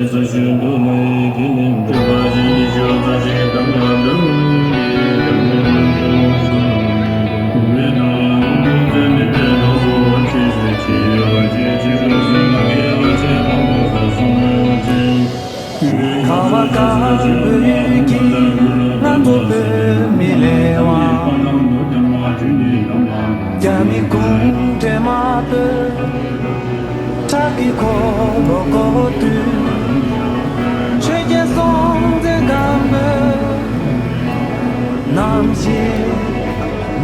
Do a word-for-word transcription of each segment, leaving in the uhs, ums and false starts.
ཁ་བ་དཀར་པོའི་ཡུལ་གྱི་ང་ཚོ་བོད་མི་ལས་དབང་། རྒྱ་མི་གུང་ཁྲན་དམར་པོས་ཁྲག་གི་འཁོར་ལོ་བསྐོར་དུས། ཆོས་རྒྱལ་སྲོང་བཙན་སྒམ་པོས་ནམ་ཞིག་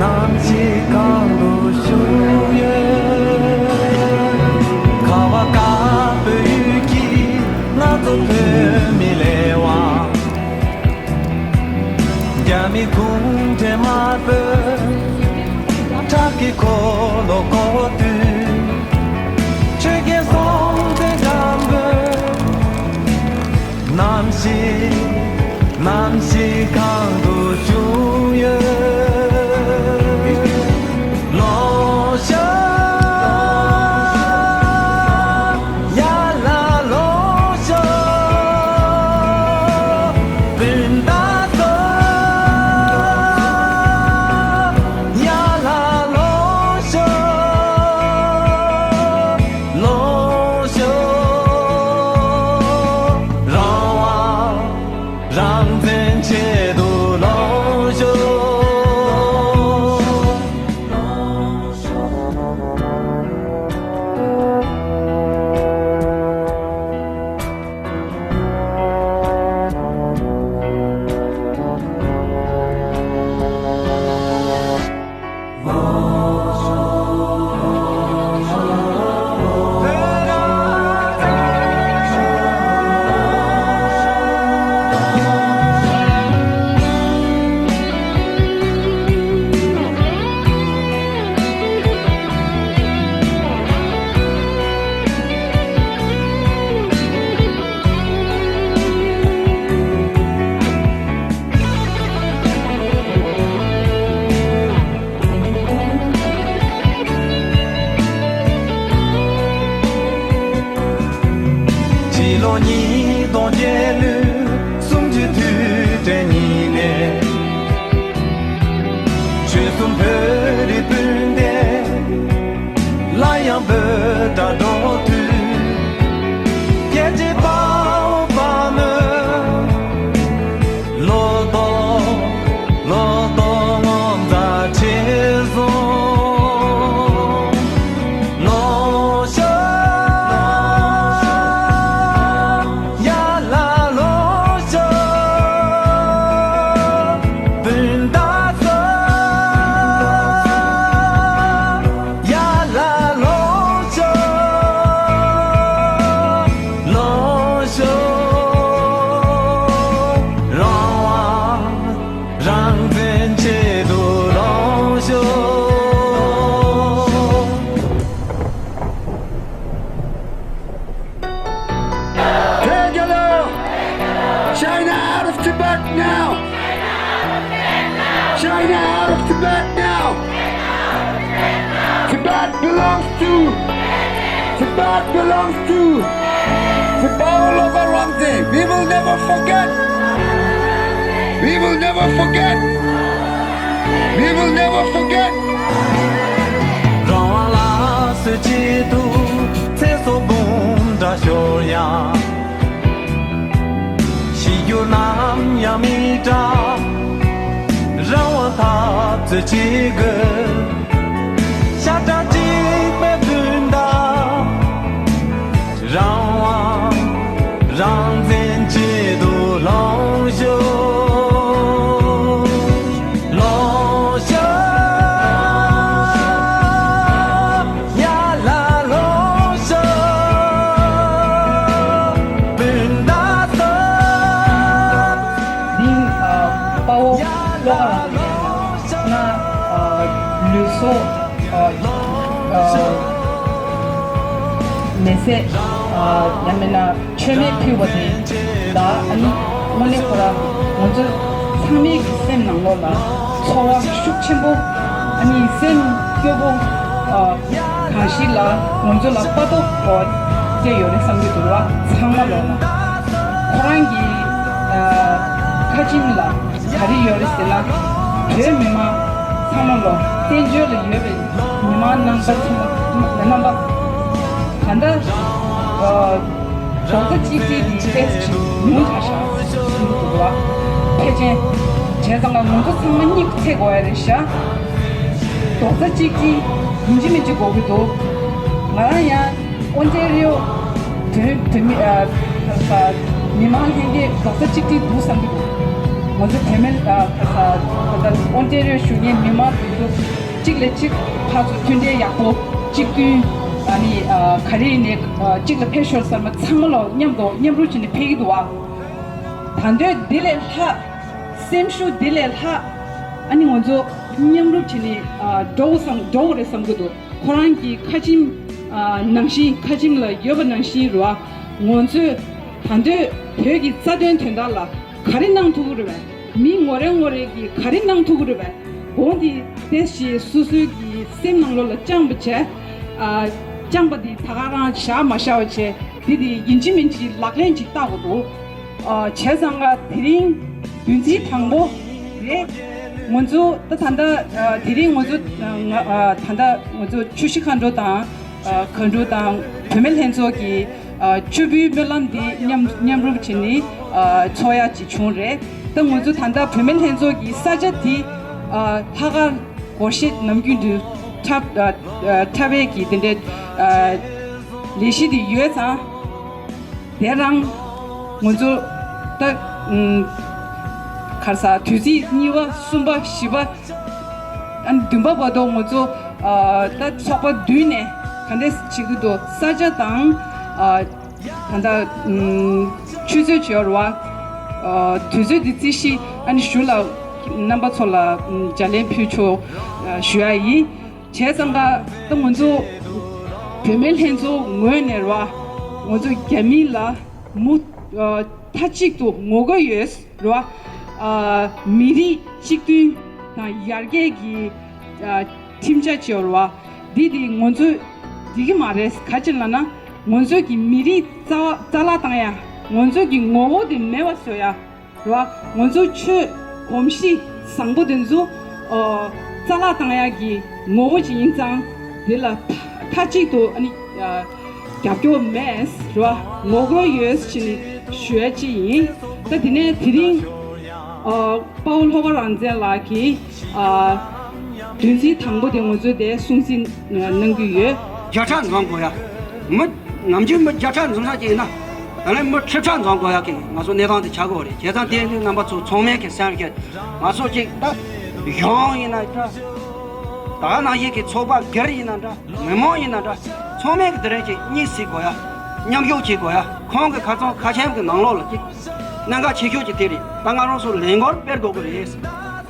ནམ་ཞིག་གང་དུ་བཞུགས་ཡོད། ཁ་བ་དཀར་པོའི་ཡུལ་གྱི་ང་ཚོ་བོད་མི་ལས་དབང་། རྒྱ་མི་གུང་ཁྲན་དམར་པོས་ཁྲག་གི་འཁོར་ལོ་བསྐོར་དུས། ཆོས་རྒྱལ་སྲོང་བཙན་སྒམ་པོས། ནམ་ཞིག་ནམ་ཞིག་གང་དུ་བྱུང་ཡོད། ལོངས་ཤོག་ཡར་ལ་ལོངས་ཤོག་སྤུན་ཟླ་ཚོ། ཡར་ལ་ལོངས་ཤོག་ལོངས་ཤོག་རང་དབང་རང་བཙན་ཆེད་དུ་ལོངས་ཤོག་ཕྱི་ལོ་ཉིས་སྟོང་བརྒྱད་ལོའི་གསུམ་བཅུའི་དུས་དྲན་ཉིན་ནས། ཆོལ་གསུམ་བོད་རིགས་སྤུན་ཟླ་སླར་ཡང་བོད་ལ་འགྲོ་དུས། རྒྱལ་གཅེས་དཔའ་བོ་དཔའ་མོས། ལོ་ཏོག་ལོ་ཏོག་ངོ་མཚར་ཆེ་སོང་། ལོངས་ཤོག་ཡར་ལ་ལོངས་ཤོག་སྤུན་ཟླ་ཚོ། ཡར་ལ་ལོངས་ཤོག་ལོངས་ཤོག་རང་དབང་རང་བཙན་ཆེད་དུ་ལོངས་ཤོག Take it out! China out of Tibet now! China out of Tibet now! Tibet belongs to, Tibet belongs to the power of Aurangzeb. We will never forget. We will never forget. We will never forget. རང་དབང་ལ་སོགས་ཆེད་དུ་ཚེ་སྲོག་འབུམ་ཕྲག་ཤོར་ཡང་། ཤི་རྒྱུ་ནམ་ཡང་མི་འདྲ། རང་དབང་འཐབ་རྩོད་བྱེད་དགོས། ཤ་ཁྲག་གཅིག་པའི་སྤུན་ཟླ། རང་དབང་རང་བཙན་ཆེད་དུ་ལོངས་ཤོག་ལོངས་ཤོག་ཡར་ལ་ལོངས་ཤོག་སྤུན་ཟླ་ཚོ། འདི་ཨ་དཔའ་བོ་བློ་དགའ་རང་བཙན་ལགས་ང་ཨ་ལུས་སྲོག་ཨ་ཨ་མེ་སྲེག་ཨ་ཡང་མིན་ན། མཆོད་མེ་ཕུལ་བ་དེ་ལ་ཨ་ནི་དངོས་གནས་ཁོ་རང་ང་ཚོ་ཚང་མའི་གི་སེམས་ནང་ལོགས་ལ་ཚོར་བ་ཤུགས་ཆེན་པོ། ཨ་ནི་སེམས་སྐྱོ་པོ། ཨ་གང་ཞིག་ལ་ང་ཚོ་ལ་དཔའ་སྟོབས་སྐྱེ་ཡོད་རེད་བསམ་གྱི་འདུག་བ། ཚང་མ་ལོགས་ལ། ཁོ་རང་གི་ཨ་ཁ་ཆེམས་ལ་ག་རེ་ཡོད་རེད་ཟེར་ན། བོད་མི་མང་ཚང་མ་ལོ། བཙན་བྱོལ་ལ་ཡོད་པའི་མི་མང་རྣམ་པ་ཚང་མ་རྣམ་པ་ད་ལྟ་ཨ་རྡོག་རྩ་གཅིག་སྒྲིལ་འདི་ཏོག་ཙམ་ཉུང་དྲགས་ཤག་གསུང་གི་འདུག་བ། ཕལ་ཆེར་བྱས་ཙང་ང་ཚོ་ཚང་མ་གཉིད་ཁུག་ཚད་དགོས་ཡ་རེད་ཤག་རྡོག་རྩ་གཅིག་སྒྲིལ་ཡིན་གཅིག་མིན་གཅིག་དགོས་ཀྱི་འདུག་ང་རང་ཡང་ཨོན་ཏེ་རི་ཡོ་བོད་བོད་མི་ཨ་ཨ་མི་མང་ལྷན་རྒྱས་རྡོག་རྩ་གཅིག་སྒྲིལ་འདུག་བསམ་གྱི་འདུག་ང་ཚོ་བོད་མི་ཨ་ཨ་ཨོན་ཏེ་རི་ཡོ་བཞུགས་མཁན་མི་མང་དེ་ཚོ་གཅིག་ལས་གཅིག་ཕར་ཚུར་མཐུན་འབྲེལ་ཡག་པོ། གཅིག་མཐུན་ཨ་ནི་ཨ་ག་རེ་ཡིན་ནའི་ཨ་གཅིག་ལ་ཕེབས་ཤོག་ཟེར་མ་ཚང་མ་ལོ་མཉམ་དུ་མཉམ་རུབ་བྱས་ནས་ཕེབས་ཀྱི་འདུག་བ། ད་འདོད་འདི་ལས་ལྷག་སེམས་ཤུགས་འདི་ལས་ལྷག་ཨ་ནི་ང་ཚོ་མཉམ་རུབ་བྱས་ནས་ཨ་འགྲོ་དགོས་བསམ་འགྲོ་དགོས་རེད་བསམ་གྱི་འདུག་ཁོ་རང་གི་ཁ་ཆེམས་ཨ་ནང་བཞིན་ཁ་ཆེམས་ལ་ཡོད་པ་ནང་བཞིན་རེད་བ། ང་ཚོས་ད་འདོད་བོད་ཀྱི་རྩ་དོན་དོན་དག་ལ་ག་རེ་གནང་ཐུབ་ཀྱི་རེད་པས། མི་ངོ་རེ་ངོ་རེ་གིས་ག་རེ་གནང་ཐུབ་ཀྱི་རེད་པས། དགོངས་འདི་ཏོག་ཙམ་སོ་སོའི་གི་སེམས་ནང་ལོགས་ལ་བཅངས་པ་བྱས། ཨ་བཅངས་པ་འདི་ད་ག་རང་བཞག་མ་བཞག་པ་བྱས། འདི་འདི་ཡིན་གཅིག་མིན་གཅིག་ལག་ལེན་ཅིག་བསྟར་དགོས་འདུག་ཨ་བྱས་ཙང་ང་དེ་རིང་བདུན་ཚིགས་དང་པོ་རེད། ང་ཚོ་ད་ད་ལྟ་ཨ་དེ་རིང་ང་ཚོ་ཨ་ང་ཨ་ད་ལྟ་ང་ཚོ་ཆུ་བཞི་མཁའ་འགྲོ་དང་ཨ་མཁའ་འགྲོ་དང་བུད་མེད་ལྷན་ཚོགས་ཀྱི་ཨ་བཅུ་དཔེའི་སྨོན་ལམ་འདི་མཉམ་མཉམ་རུབ་བྱས་ནས་ཨ་ཚོགས་ཡག་ཅིག་བྱུང་རེད། ད་ང་ཚོ་ད་ལྟ་བུད་མེད་ལྷན་ཚོགས་ཀྱི་ས་ཆ་འདི་ཨ་ལྷག་དཀར་སྒོར་གཞས་ནམ་རྒྱུན་དུ་འཁྲབ་ཨ་ཨ་འཁྲབ་པའི་གི་དེ་འདྲའི་ཨ་ལས་གཞི་དེ་ཡོད་ཙང་། དེ་རང་ང་ཚོ་ད་ཨུམ་ག་རེ་ཟ། དུས་ཚིགས་གཉིས་པ་གསུམ་པ་བཞི་པ་ཨ་ནི་བདུན་པ་བར་དུ་ང་ཚོ་ཨ་ད་ཚོགས་པ་བསྡུས་ནས་ག་འདྲས་བྱེད་ཀྱི་འདུག་ས་ཆ་དང་ཨ་ད་ལྟ་ཨུམ་ཆུ་ཚོད་བྱས་པ་རེད་བ། ཨ་དུས་ཚོད་འདི་རྩིས་གཞི་ཨ་ནི་གཞུག་ལ་རྣམ་པ་ཚོ་ལ་ཨུམ་ལྗགས་ལན་ཕུལ་ཆོག་ཨ་ཞུ་ཡ་ཡིན། བྱས་ཙང་ཀ་ད་ང་ཚོ་བུད་མེད་ལྷན་ཚོགས་ངོས་ནས་རེད་བ། ང་ཚོ་རྒྱ་མི་ལ་མུ་ཨ་མཐའ་གཅིག་ཏུ་ངོ་རྒོལ་ཡོད་རེད་བ། ཨ་མི་རིགས་གཅིག་མཐུན་དང་ཡར་རྒྱས་ཀྱི་ཨ་ཁྲིམས་འཆར་བྱས་རེད་བ། འདི་འདི་ང་ཚོས་འགྲིག་གི་མ་རེད། ག་ཅི་ལབ་ན་ང་ཚོས་ཀྱི་མི་རིགས་རྩ་བ་རྩ་བརླག་བཏང་ཡ། ང་ཚོས་ཀྱི་ངོ་བོ་དེ་མེད་པ་བཟོ་ཡ། ར། ང་ཚོ་ཆོས་གོམས་གཤིས་བཟང་པོ་དེ་ཚོ་ཨོ་རྩ་བརླག་བཏང་ཡག་གི་ངོ་བོ་ཅིག་ཡིན་ཙང་། དེ་ལ་མཐའ་གཅིག་ཏུ་ཨ་ནི་ཨ་རྒྱབ་སྐྱོར་མེད་ར། ངོ་རྒོལ་ཡོད་ཅེས་ནི་ཞུ་ཡ་ཅིག་ཡིན། ད་དེ་ནས་དེ་རིང་ཨ་དཔའ་བོ་ལྷོ་ཁ་རང་བཙན་ལགས་ཀྱིས་ཨ་བདུན་ཚིགས་དང་པོ་དེ་ང་ཚོའི་དེ་སྲུང་བརྩི་གནང་གི་ཡོད། བརྒྱ་ཕྲག་འཛོམས་དགོས་ཡ། མི་ནམ་རྒྱུན་མི་བརྒྱ་ཕྲག་འཛོམས་ས་ཅིག་ཡིན་ན། ད་ལན་མི་ཁྲི་ཕྲག་འཛོམས་དགོས་ཡ་གི་ང་ཚོ་གནས་སྟངས་དེ་ཆགས་ཀྱི་ཡོད་རེད། བྱས་ཙང་དེ་ནི་རྣམ་པ་ཚོ་ཚང་མས་གི་སེམས་ཀྱི་ང་ཚོ་ཅིག་ད་གཞུང་ཡིན་ན་འདྲ། ད་ག་ནང་བཞིན་གི་ཚོགས་པ་སྒེར་ཡིན་ན་འདྲ། མི་མང་ཡིན་ན་འདྲ། ཚང་མས་གི་དེ་རིང་ཅིག་གཉིད་སད་དགོས་ཡ། མཉམ་ཞུགས་བྱེད་དགོས་ཡ། ཁོང་གི་ཁ་ཚང་ཁ་ཆེམས་གི་ནང་ལོགས་ལ་ཅིག་གནད་འགག་ཆེ་ཤོས་ཅིག་དེ་རེད། ད་ང་རང་ཚོ་ལས་འགུལ་སྤེལ་དགོས་གི་རེད།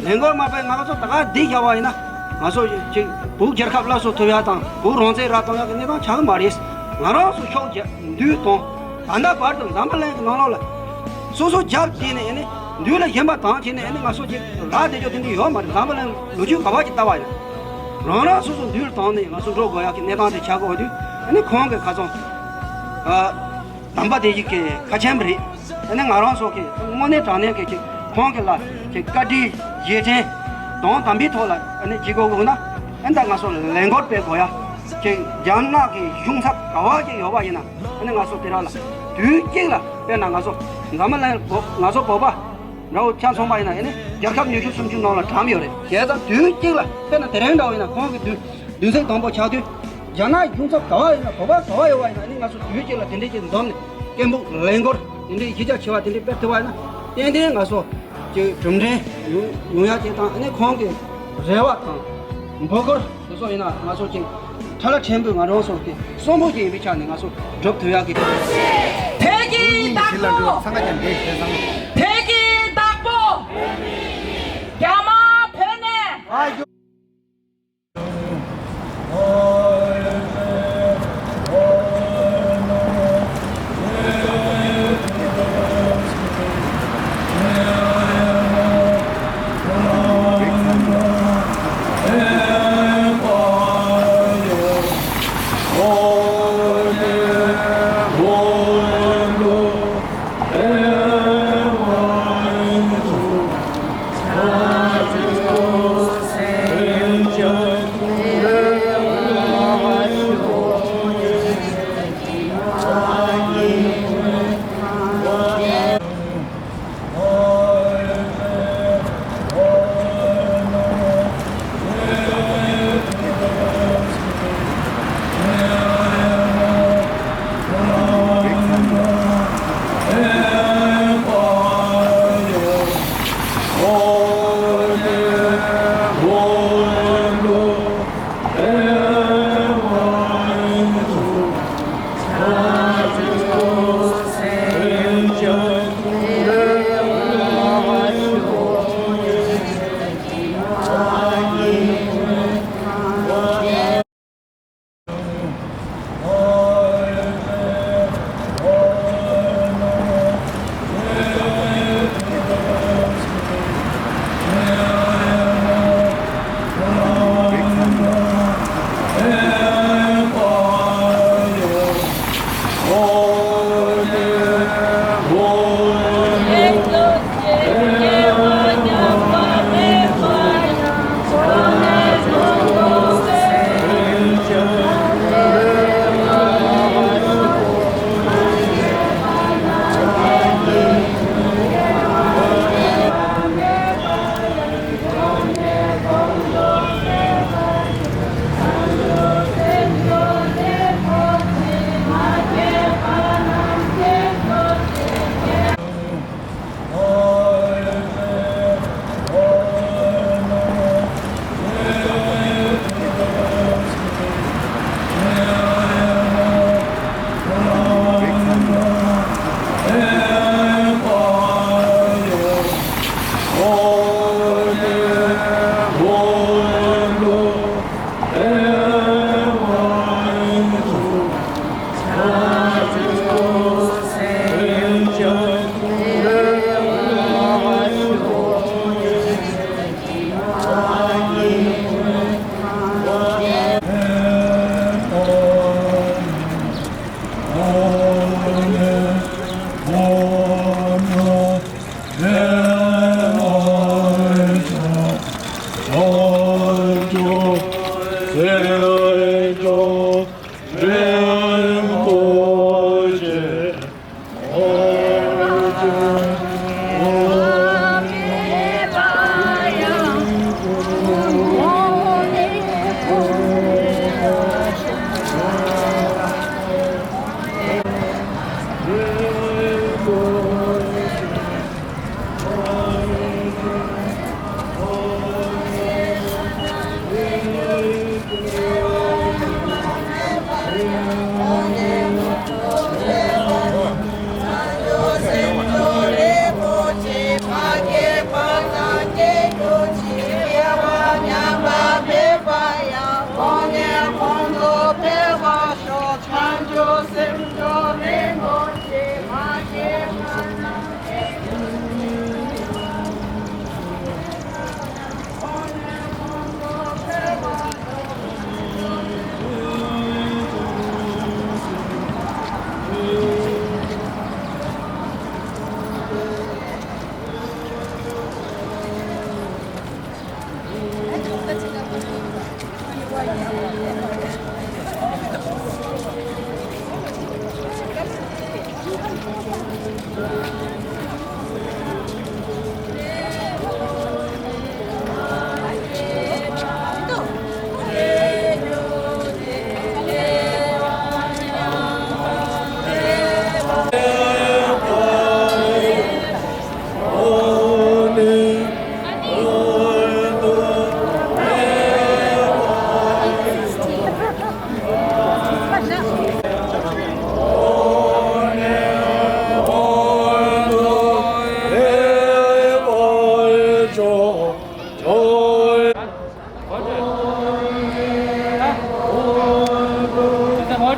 ལས་འགུལ་མ་སྤེལ་ང་ཚོ་ད་ག་འདི་བཞག་པ་ཡིན་ན། ང་ཚོ་ཅིག་བོད་རྒྱལ་ཁབ་སླར་གསོ་ཐུབ་ཡ་དང་བོད་རང་བཙན་རག་གཏོང་ཡ་གི་གནས་སྟངས་ཆགས་གི་མ་རེད། ང་རང་ཚོ་ཕྱོགས་རྒྱ་འདུལ་གཏོང་། ད་ལྟ་བར་དུ་འཛམ་བུ་གླིང་གི་ནང་ལོགས་ལ་སོ་སོ་རྒྱབ་བྱས་ནས་ཨ་ནི་འདུལ་ལ་ཞེན་པ་དང་བྱས་ནས་ཨ་ནི་ང་ཚོ་ཅིག་རག་བསྡད་རྒྱུ་དེ་འདྲ་ཡོད་མ་རེད། འཛམ་བུ་གླིང་ལོ་རྒྱུས་ག་བ་ཅིག་ལྟ་བ་ཡིན། རང་རང་སོ་སོ་འདུལ་བཏང་ནས་ང་ཚོ་འགྲོ་དགོས་ཡ་གི་གནས་སྟངས་དེ་ཆགས་དགོས་དུས་ཨ་ནི་ཁོང་གི་ཁ་ཚང་ཨ། དམ་པ་དེ་ཡི་གི་ཁ་ཆེམས་རེད། ཨ་ནི་ང་རང་ཚོ་གི་དངོས་གནས་དྲང་གནས་ཀྱི་ཅིག་ཁོང་གི་ལ་ཅིག་བཀའ་དྲིན་རྗེས་དྲན་དང་དམ་པའི་ཐོག་ལ་ཨ་ནི་བྱེད་དགོས་དགོས་ན། ཨ་ནི་ད་ང་ཚོ་ལས་འགུལ་སྤེལ་དགོས་ཡ། ཅིག་རྒྱ་ནག་གི་གཞུང་ཚབ་ག་བ་ཅིག་ཡོད་པ་ཡིན་ན་ཨ་ནི་ང་ཚོ་དེ་ར་ལ་དུས་གཅིག་ལ་དཔེར་ན་ང་ཚོ་འཛམ་བུ་གླིང་ང་ཚོ་བོད་པ་འདྲ་བོ་ཆ་མཚོན་པ་ཡིན་ན་ཨ་ནི་རྒྱལ་ཁབ་ཉི་ཤུ་སུམ་ཅུ་ནང་ལ་གྲམ་ཡོད་རེད། བྱས་ཙང་དུས་གཅིག་ལ་དཔེར་ན་དེ་རིང་འདྲ་བོ་ཡིན་ན་ཁོང་གི་དུས། བདུན་ཚིགས་དང་པོ་ཆགས་དུས། རྒྱ་ནག་གཞུང་ཚབ་ག་བ་ཡིན་ན་བོད་པ་ག་བ་ཡོད་པ་ཡིན་ན་ཨ་ནི་ང་ཚོ་དུས་གཅིག་ལ་དེ་འདྲས་ཅིག་འཛོམས་ནས་སྐད་འབོད་ལས་འགུལ་དེ་འདྲས་གཞི་རྒྱ་ཆེ་བ་དེ་འདྲས་སྤེལ་ཐུབ་པ་ཡིན་ན་ཏན་ཏན་ང་ཚོ་ཅིག་གྲུབ་འབྲས་ཡོང་ཡོང་ཡ་ཅིག་དང་ཨ་ནི་ཁོང་གི་རེ་བ་དང་འབོད་སྐུལ་དེ་ཚོ་ཡིན་ན་ང་ཚོ་ཅིག་ཁྲ་ལ་ཕྲན་བུ་ང་རང་ཚོ་གི་གསོན་པོ་ཅིག་ཡིན་པའི་ཆ་ནས་ང་ཚོ་སྒྲུབ་ཐུབ་ཡ་གི། བོད་ཀྱི་བདག་པོ། བོད་ཀྱི་བདག་པོ། རྒྱ་དམར་བོད་ནས།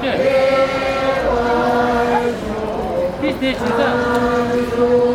དེ་དེ་བྱེད་ས།